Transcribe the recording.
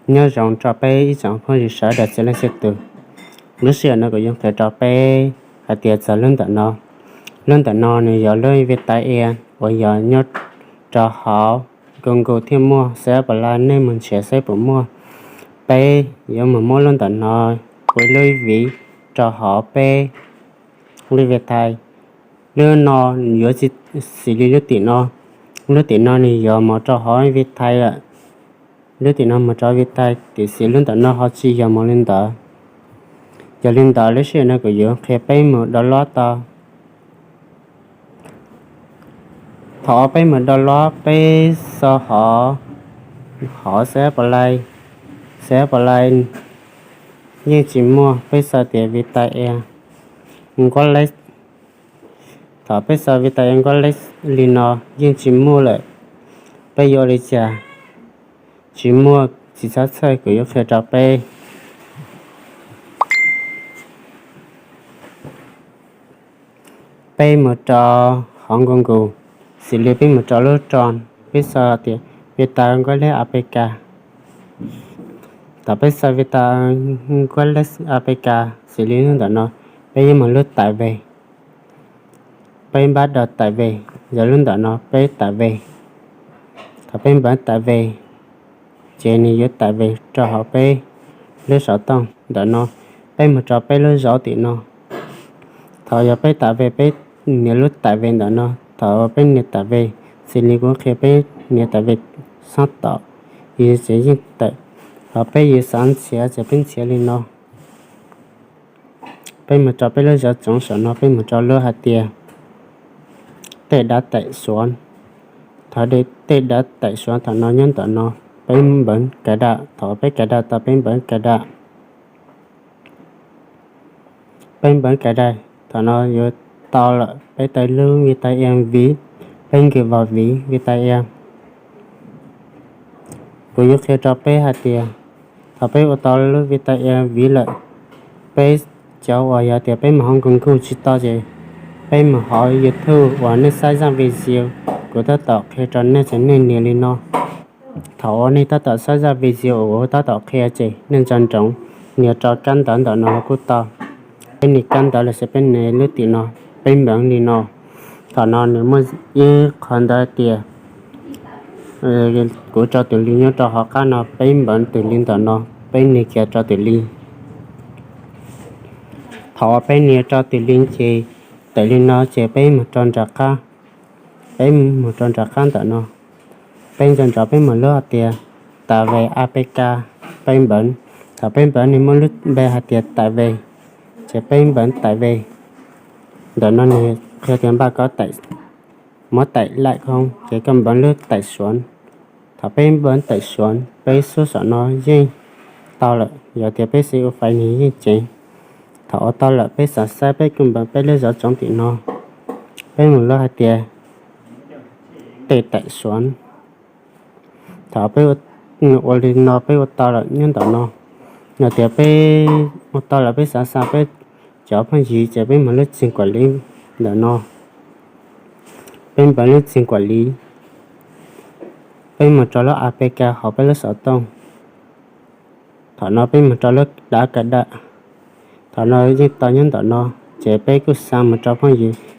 Nyob zoo rau peb ib tsoom phooj ywg sawv daws txhua leej txhua tus. Lub sij hawm no kuv yuav qhia rau peb hais tias txog lub ntawm no. Lub ntawm no nws yog lub Vitae Air uas yog nyob rau hauv Google thiaj muaj, xav pom laj nej mus nrhiav saib puas muaj. Peb yuav mus muab lub ntawm no ua lub viv rau hauv peb lub Vitae. Lub no yuav tsis xws li lub tim no. Lub tim no nws yog mus rau hauv Vitae lawm. Lub tim no mus rau Vitae, tiam sis lub ntawm no ho tsis yog mus li ntawd. Yog li ntawd lub sij hawm no kuv yuav qhia peb mus download tau. Thaum peb mus download, peb xo hov, hov xav pom laj, xav pom laj yeej tsis muaj, peb xav tias Vitae Air Wallet. Thaum peb xav Vitae Air Wallet li no yeej tsis muaj lawm. Peb yuav ua li cas? Tsis muaj, tsis txhob txhawj, kuv yuav qhia rau peb. Peb mus rau hauv Google, xws li peb mus rau lub Chrome, peb xav tias Vitae Wallet A P K. Thaum peb xav Vitae Wallet A P K xws li lub ntawm no, peb yuav mus lub tải về. Peb npaj rau tải về, yog lub ntawm no peb tải về. Thaum peb npaj tải về, ces nws yuav tải về rau hauv peb lub xov tooj ntawm no. Peb mus rau peb lub zauv tim no. Thaum yog peb tải về, peb nias lub tải về ntawm no. Thaum peb nias tải về, xws li kuv qhia peb nias tải về sab tom, yus tsev yeej tawm. Thaum peb yus xav ntxiav ces peb ntxiav li no. Peb mus rau peb lub zauv tsoov saum no, peb mus rau lub hais tias tej dav taim suav. Thaum tej dav taim suav thaum no nyob ntawm no, peb npawv cài đặt. Thaum peb cài đặt tau, peb npawv cài đặt. Peb npawv cài đặt, thaum no yuav tau lawm, peb tau lub Vitae Air viv, peb nkws vos viv Vitae Air. Kuv yuav qhia rau peb hais tias thaum peb ua tau lub Vitae Air viv lawm, peb cov uas yog tias peb mus hauv Google tsis tau ces peb mus hauv YouTube uas nej saib zaj video kuv tab tom qhia rau nej ces nej nias li no. Thaum uas nej tab tom saib zaj video uas kuv tab tom qhia ces nej nco ntsoov nias rau kab ntawv ntawm no kuj tau. Peb nias kab ntawv los sis peb nias lub tim no, peb npawv li no. Thaum no nws muaj ib qho ntawv tias kuv tso tus link nyob rau hauv qab no, peb npawv tus link ntawm no, peb nias kiag rau tus link. Thaum uas peb nias rau tus link ces tawm li no ces peb mus rau nram qab, peb mus rau nram qab ntawm no. Peb nco ntsoov peb mus lub hais tias tải về A P K, peb npawv. Thaum peb npawv nws muaj lub npe hais tias tải về, ces peb npawv tải về. Ntawm no nws qhia tias npaj kov muab tải lại không, ces koj npawv lub tải xuống. Thaum peb npawv tải xuống, peb xub saum no yeej tau lawm, yog tias peb xav ua file nws yeej ceev. Thaum ua tau lawm peb xav saib peb kuj npawv peb lub zauv tsoov tim no. Peb mus lub hais tias tej tải xuống. Thaum peb ua li no peb ua tau lawm nyob ntawm no, yog tias peb ua tau lawm peb xav xa peb cov phooj ywg ces peb mus lub txim kuam li ntawm no. Peb npawv lub txim kuam li, peb mus rau lub A P K hauv peb lub xov tooj. Thaum no peb mus rau lub dav kav dawm. Thaum no yeej tau nyob ntawm no, ces peb kuj xa mus rau phooj ywg.